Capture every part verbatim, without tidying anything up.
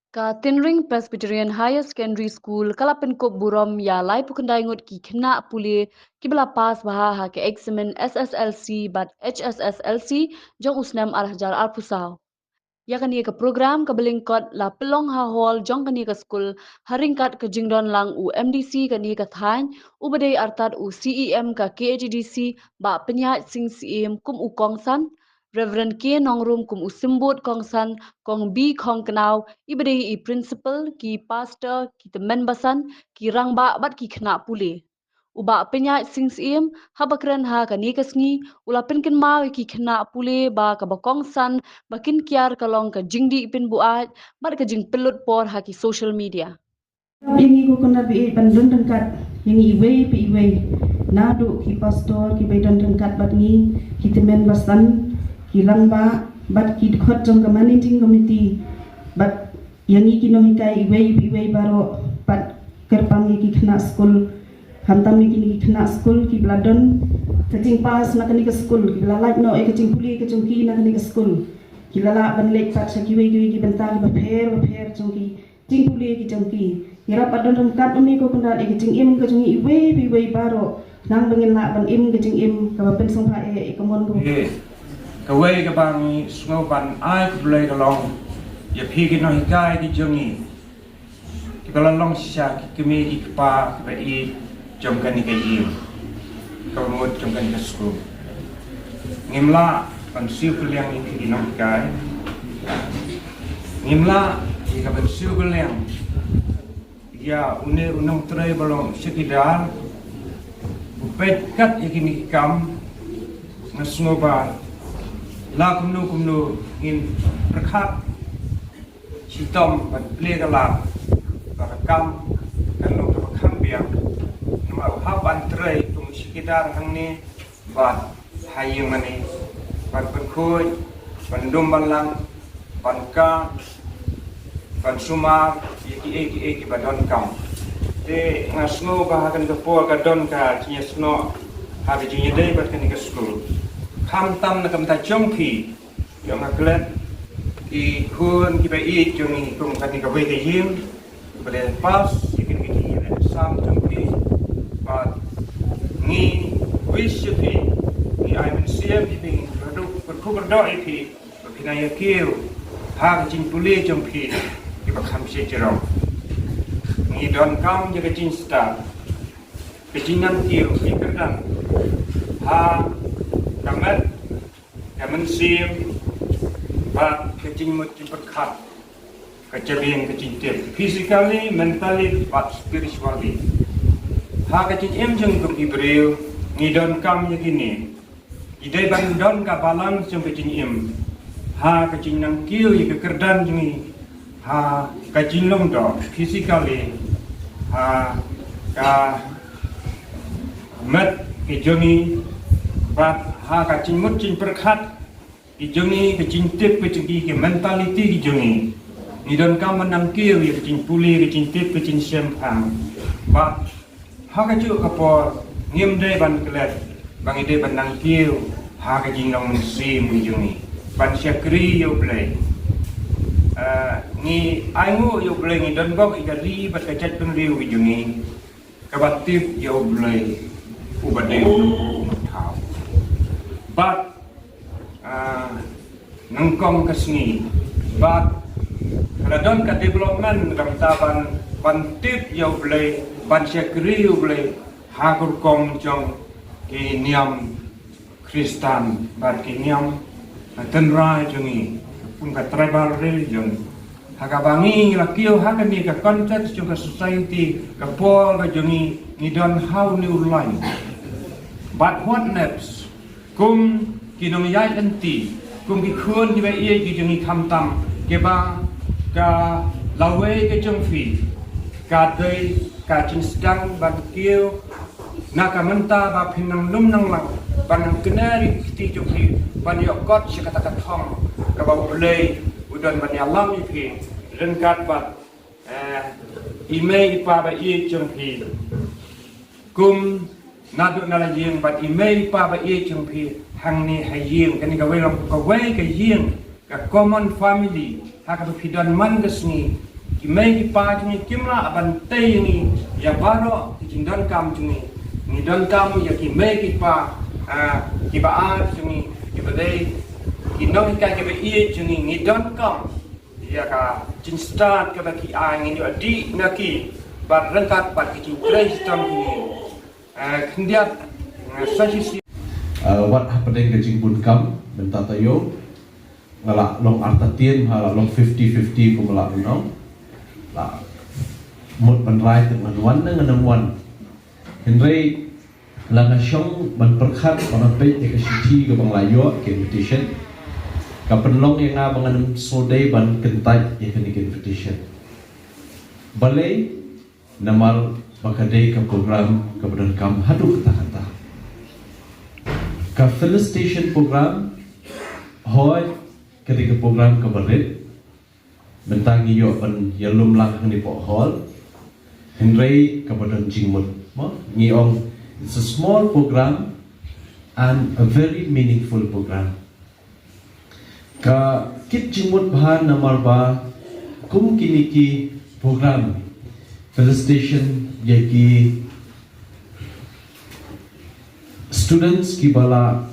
Ka Tynring Presbyterian Higher Secondary School ka la pynkup burom ïa laiphew khyndai ngut ki khynnah pule kiba la pass bha ha ka eksamin S S L C bad H S S L C jong u snem ar hajar arphew saw. Ïa kane ka program kaba lyngkot la pynlong ha hall jong kane ka skul, ha ryngkat ka jingdon lang u M D C kane ka thaiñ, uba dei artat u C E M ka K H A D C, Bah Pynïaid Sing Syiem kum u kongsan, Reverend K Nongrum kum u symbud kongsan, Kong B Khongknaw, iba dei i principal, ki pastor, ki tymmen basan, ki rangbah bad ki khynnah pule. U Bah Pynïaid Sing Syiem, haba kren ha kane ka sngi, u la pynkynmaw ïa ki khynnah pule ba kaba kongsan ba kin kiar ka long ka jingdih pynbuaid bad ka jingpynlut por ha ki social media. Ïa ngi ko khynnah ba ïeit ban don ryngkat ïa ngi iwei pa iwei, naduh ki pastor kiba don ryngkat bad ngi, ki tymmen basan, ki rangbah bad ki dkhot jong ka managing committee, bad ïa ngi ki nonghikai iwei pa iwei baroh, bad kyrpang ïa ki khynnah skul, khamtam ïa kine ki khynnah skul kiba la don ka jingpass na kane ka skul, kiba la lait noh ïa ka jingpule ka jong ki na kane ka skul, ki la lah ban leit pat sha kiwei kiwei ki bynta kiba pher bapher jong ki jingpule ki jong ki. Ïarap ban don ryngkat, ym ko khynnah, ïa ka jingim ka jong ngi iwei pa iwei baroh, khnang ba ngin lah ban im ka jingim kaba pynsngewbha eh ïa ka mon kaba. Kawei kaba ngi sngew ban ai khublei ka long ïa phi ki nonghikai ki jong ngi, kiba la long shisha ki kmie ki kpa kiba ïeit jong kane ka ïing, kaba mut jong kane ka skul. Ngim lah ban siew kylliang ïa phi ki nonghikai. Ngim lah ïa ka ban siew kylliang ïa une u nongtrei ba long shakidar, u peit kat ïa kine ki kam. Nga sngew ba la kumno kumno ngin pyrkhat shitom ban plie ka lad ba ka kam kan long kaba kham biang. Namar u hap ban trei kum u shakidar hangne bad ha ïing mane, ban pynkhuid, ban dum ban lang, ban ka, ban sumar ïa kiei kiei kiba donkam. Te nga sngew ba ha kane ka por ka don ka jingïasnoh ha ka jingïadei bad kane ka skul. Khamtam na ka bynta jong phi, ïa nga klet ki khun kiba ïeit jong ngi kum kane kawei ka ïing, ba dei pass ïa kine ki jingïaleh sam jong phi. Bad ngi wish ïa phi, ngi ai mynsiem ïa phi, ngi kyrkhu kyrdoh ïa phi ba phin ïa kiew ha ka jingpule jong phi kiba kham shajrong. Ngi donkam ïa ka jingstad, ka jingnang kiew, ka jingkyrdan ha ka met, ka mynsiem bad ka jingmut jingpyrkhat, ka jabieng ka jingtip, physically, mentally bad spiritually. Ha ka jingim jong ngi kum ki briew ngi donkam ïa kine. Ngi dei ban don ka balance jong ka jingim ha ka jingnang kiew ïa ka kyrdan jong ngi, ha ka jinglong doh physically, ha ka met ki jong ngi, bad ha ka jingmut jingpyrkhat ki jong ngi, ka jingtip ki jong ngi, ki mentality ki jong ngi. Ngi donkam ban nang kiew ïa ka jingpule, ka jingtip, ka jingshemphang. Bad ha kajuh ka por ngim dei ban klet ba ngi dei ban nang kiew ha ka jinglong mynsiem ki jong ngi ban shakri ïa U Blei. Eh, ngi ainguh ïa U Blei, ngi donbok ïa ka ri bad ka jaitbynriew ki jong ngi kaba tip ïa U Blei uba dei U Nongthaw. Bad, ah, nyngkong ka sngi bad ka la don ka development, ka bynta ban, ban tip ïa U Blei, ban shakri ïa U Blei ha ka rukom jong ki niam Khristan bad ki niam, ah, tynrai jong ngi kum ka tribal religion. Ha kaba ngi la kiew ha kane ka context jong ka society, ka por ka jong ngi, ngi don ha une u lain. But what next? Kum ki nongïaid lynti, kum ki khun kiba ïeit ki jong ngi khamtam, kiba ka lawei ka jong phi ka dei ka jingsdang ban kiew na ka mynta ba phin nang lum nang lang, ban nang kner ïa ki kti jong phi, ban ïoh kot sha kata ka thong kaba U Blei u don ban ïalam ïa phi ryngkat bad, eh, i mei i pa ba ïeit jong phi. Kum naduh na la ïing bad i mei i pa ba ïeit jong phi hangne ha ïing, kane kawei long kawei ka ïing, ka common family ha kaba phi don man ka sngi. Ki mei ki pa jong ngi kim lah ban tei ïa ngi ïa baroh ki jingdonkam jong ngi. Ngi donkam ïa ki mei ki pa, ah, kiba ar jong ngi, kiba dei ki nonghikai kiba ïeit jong ngi. Ngi donkam ïa ka jingstad kaba ki ai, ngin ïoh dih na ki bad ryngkat bad ki jingtrei shitom jong ngi. Ah, khyndiat, ah, sa shisien. Ah, wat hapdeng ka jingbun kam mynta taïew, nga la long artatien, ha la long fifty fifty kumba la long. La mut ban rai tip ngan wan ne ngan ym wan. Hynrei la nga shong ban pyrkhat, ban peit ïa ka shithi kaba nga la ïoh, ka invitation, ka pynlong ïa nga ba ngan ym sngewdei ban kyntait ïa kane ka invitation. Balei? Namar ba ka dei ka program kaba donkam haduh katta katta. Ka felicitation program, hooid, ka dei ka program kaba rit. Mynta ngi ïoh ban ïalum lang hangne hapoh hall. Hynrei kaba don jingmut, mo? Ngi ong, it's a small program and a very meaningful program. Ka kit jingmut bha namar ba kum kine ki program felicitation ïa ki students kiba la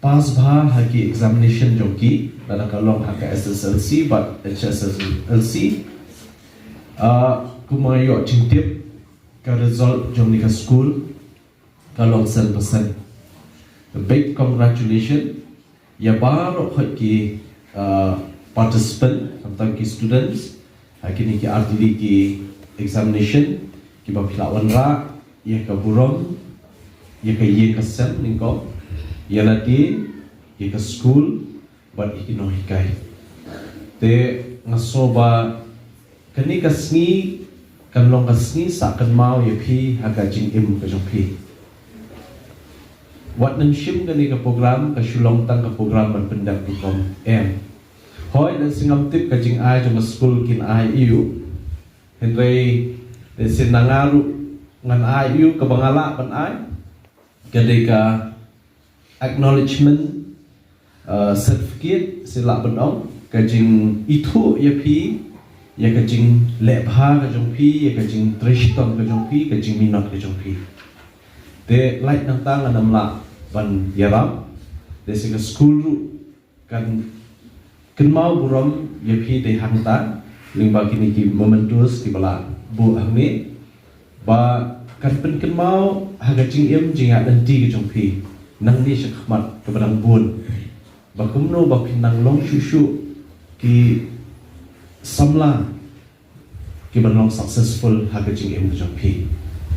pass bha ha ki examination jong ki, lada ka long ha ka S S L C bad H S S L C. Ah, kumba nga ïoh jingtip, ka result jong kane ka skul ka long san percent. A big congratulation ïa baroh ki, uh, participant, khamtam ki students ha kine ki artylli ki examination kiba phi la wanrah ïa ka burom ïa ka ïing ka sem nyngkong, ïa lade, ïa ka skul bad ïa ki nonghikai. Te nga sngew ba kane ka sngi kan long ka sngi sah kynmaw ïa phi ha ka jingim ka jong phi. Wat nym shim kane ka program ka shu long tang ka program ban pyndep rukom, em. Hooid, lehse ngam tip ka jingai jong ka skul kin ai ïa u, hynrei lehse na nga ruh ngan ai ïa u kaba nga lah ban ai, ka dei ka acknowledgement, uh, certificate, sha la ban ong, ka jingithuh ïa phi ïa ka jingleh bha ka jong phi, ïa ka jingtrei shitom ka jong phi, ka jingminot ka jong phi. Te lait nangta ngan ym lah ban ïarap, te sha ka skul ruh kan kynmaw burom ïa phi dei hangta, lyngba kine ki mementos kiba la buh hangne, ba kan pynkynmaw ha ka jingim jingïaid lynti ka jong phi nangne sha khmat kaba dang bun, ba kumno ba phin nang long shuh shuh ki samla kiban long successful ha ka jingim ka jong phi,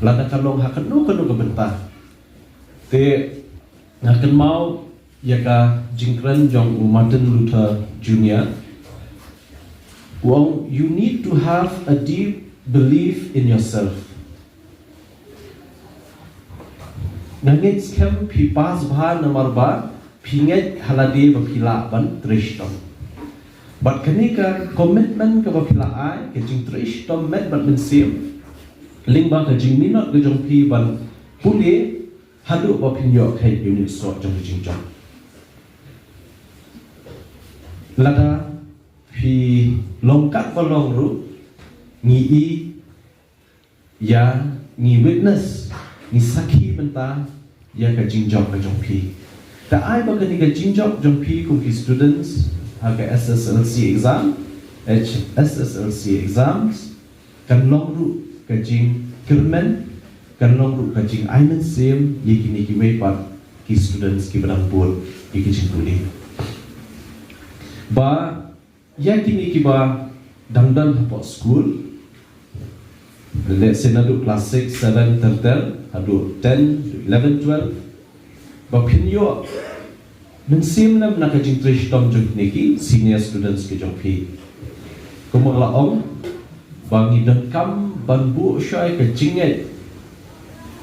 lada ka long ha kano kano ka bynta. Te nga kynmaw ïa ka jingkren jong u Martin Luther Junior, u ong, "You need to have a deep belief in yourself." Nga ngeit skhem phi pass bha namar ba phi ngeit ha lade ba phi lah ban trei shitom. Bad kane ka commitment kaba phi la ai, ka jingtrei shitom met bad mynsiem, lyngba ka jingminot ka jong phi ban pule haduh ba phin ïoh kheit ïa u soh jong ka jingjop. Lada phi long katba long ruh, ngi i ïa, ngi witness, ngi sakhi bynta ïa ka jingjop ka jong phi. Te ai ba kane ka jingjop jong phi kum ki students ha ka S S L C exam, H S S L C exams, kan long ruh ka jingkyrmen, kan long ruh ka jingai mynsiem ïa kine kiwei pat ki students kiba dang bud ïa ki jingpule. Ba ïa kine kiba dang don hapoh skul, lehse naduh class six, seven, ter ter haduh ten, eleven, twelve, ba phin ïoh mynsiem lem na ka jingtrei shitom jong kine ki senior students ki jong phi. Kumba nga la ong, ba ngi donkam ban buh shai ka jingngeit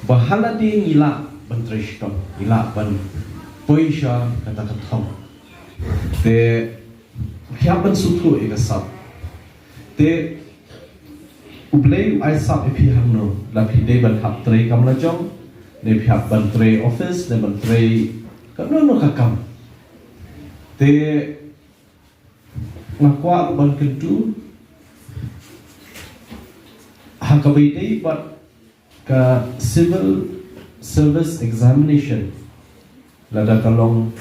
ba ha lade ngi lah ban trei shitom, ngi lah ban poi sha kata ka thong. Te phi hap ban sngewthuh ïa ka sap. Te U Blei u ai sap ïa phi hangno, la phi dei ban hap trei kam lajong, ne phi hap ban trei office, ne ban trei kano kano ka kam. Te nga kwah ban kyntu Ha kaba ïadei bad ka civil service examination, lada ka long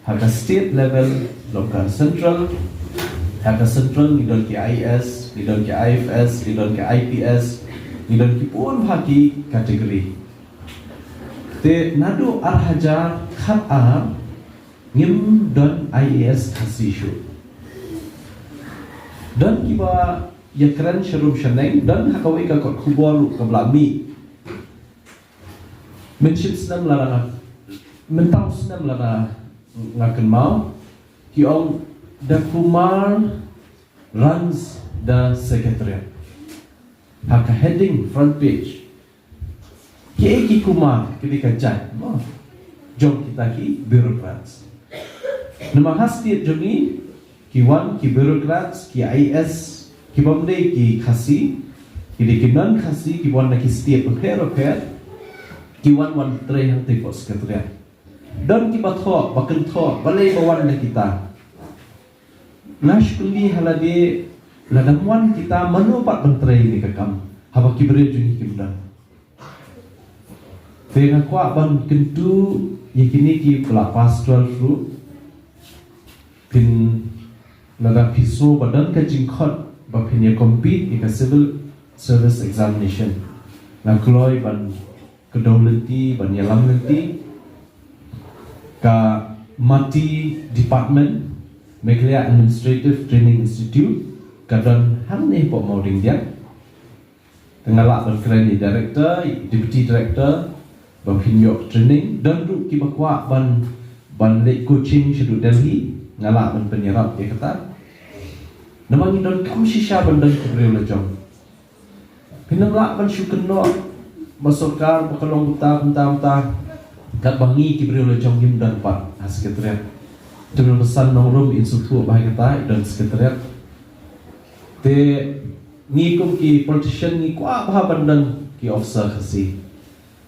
ha ka state level, long ka central, ha ka central ngi don ki I A S, ngi don ki I F S, ngi don ki I P S, ngi don ki bun bha ki category. Te naduh ar hajar khat ar ngim don I A S Khasi shuh. Don kiba ïakren sharum shaneng, don ha kawei ka kot khubor ruh kaba la mih. Mynshim snem lada nga, mynta u snem lada nga kynmaw, ki ong The Kumar Runs the Secretariat. Ha ka heading front page. Kiei ki Kumar, ki dei ka jait mo jong kita ki bureaucrats. Namar ha state jong ngi, ki wan ki bureaucrats, ki I A S, ki bym dei ki Khasi, ki dei ki non Khasi, ki wan na ki state bapher bapher, ki wan wan trei hangtei hapoh secretariat. Don kiba thoh, ba kynthoh, balei ba wan na kita. Nga shu kylli ha lade, lada ym wan kita, mano pat ban trei ïa ka kam, haba ki briew jong ngi kim don. Te nga kwah ban kyntu ïa kine kiba la pass twelve ruh, phin, lada phi sngew ba don ka jingkhot ba phin ïa compete ïa ka civil service examination, nga kloi ban kdew lynti, ban ïalam lynti. Ka MATI Department, Meghalaya Administrative Training Institute, ka don hangne hapoh Mawdingdiat. Te nga lah ban kren ïa i director, i deputy director, ba phin ïoh training. Don ruh kiba kwah ban, ban leit coaching shaduh Delhi, nga lah ban pynïarap ïa kata. Namar ngi donkam shisha ban don ki briew la jong. Phin ym lah ban shu kynnoh ba sorkar ba ka long kumta kumta kumta, katba ngi ki briew la jong ngim don pat ha secretariat. Te Myllung Basan Nongrum in sngewthuh bha ïa kata, i don secretariat. Te ngi kum ki politician ngi kwah bha ban don ki officer Khasi,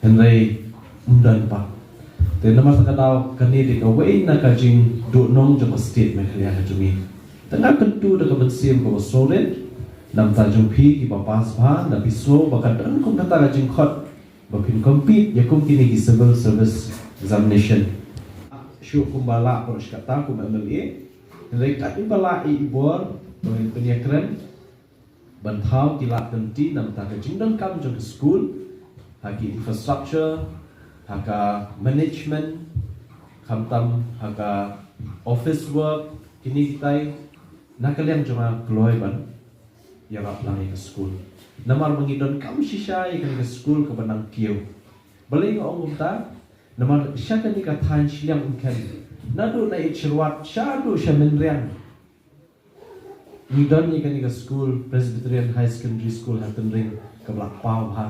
hynrei ym don pat. Te namar kata ka daw kane dei kawei na ka jingduhnong jong ka state Meghalaya ka jong ngi. Te nga kyntu da ka mynsiem kaba sngewrit na bynta jong phi kiba pass bha, lada phi sngew ba ka don kum kata ka jingkhot ba phin compete ïa kum kine ki civil service examination. Shuh kumba lah baroh shi katta kum M L A, hynrei kat ïa ba lah ïa i bor ba ngin pynïakren ban thaw ki lad lynti na bynta ka jingdonkam jong ka skul, ha ki infrastructure, ha ka management, khamtam ha ka office work, kine kitai, na ka liang jong nga kloi ban ïarap lang ïa ka skul. Namar ba ngi donkam shisha ïa kane ka skul kaba nang kiew. Balei nga ong kumta? Namar sha kane ka thaiñ shiliang Umkhen, naduh na Ïeit Shyruat shaduh sha Mynriang, ngi don ïa kane ka skul, Presbyterian High Secondary School ha Tynring, kaba la paw bha,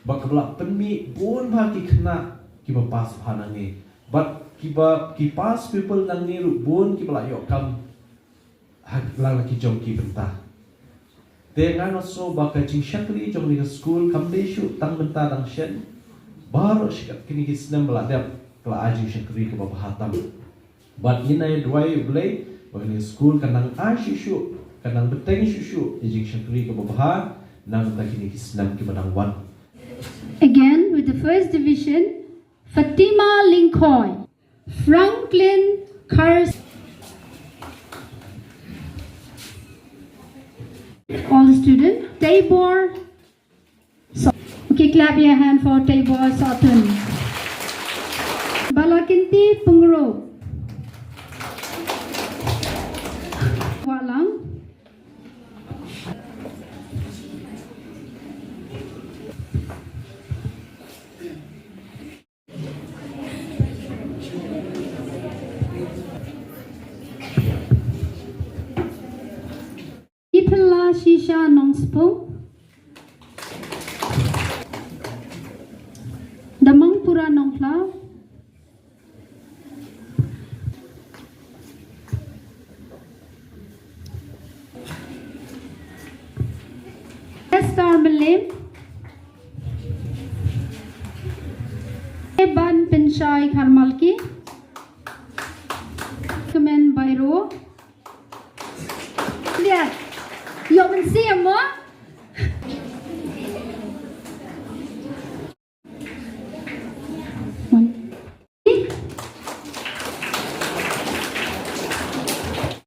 bad kaba la pynmih bun bha ki khynnah kiba pass bha nangne. Bad kiba, ki pass pupil nangne ruh bun kiba la ïoh kam ha la ki jong ki bynta. Te nga nga sngew ba ka jingshakri jong kane ka skul kam dei shuh tang mynta dang shen. Baroh shi kat kine ki snem ba la dep ka la ai jingshakri kaba bha tam. Bad ngin ai duwai ïa U Blei ba kane ka skul kan nang ai shuh shuh, kan nang bteng shuh shuh ïa jingshakri kaba bha na bynta kine ki snem kiba dang wan. Again, with the first division, Fatima Lyngkhoi, Franklin Kars. All the students, Tabor. So, okay, clap your hand for Tabor Sotun. Balakinti Pungro. Walang. Iphylla Shisha Nongspung. Damangpura Nongkhlaw. Esther Mylliem. Eban Pynshai Kharmalki. Kmen Bairo. Liat. Ïoh mynsiem mo?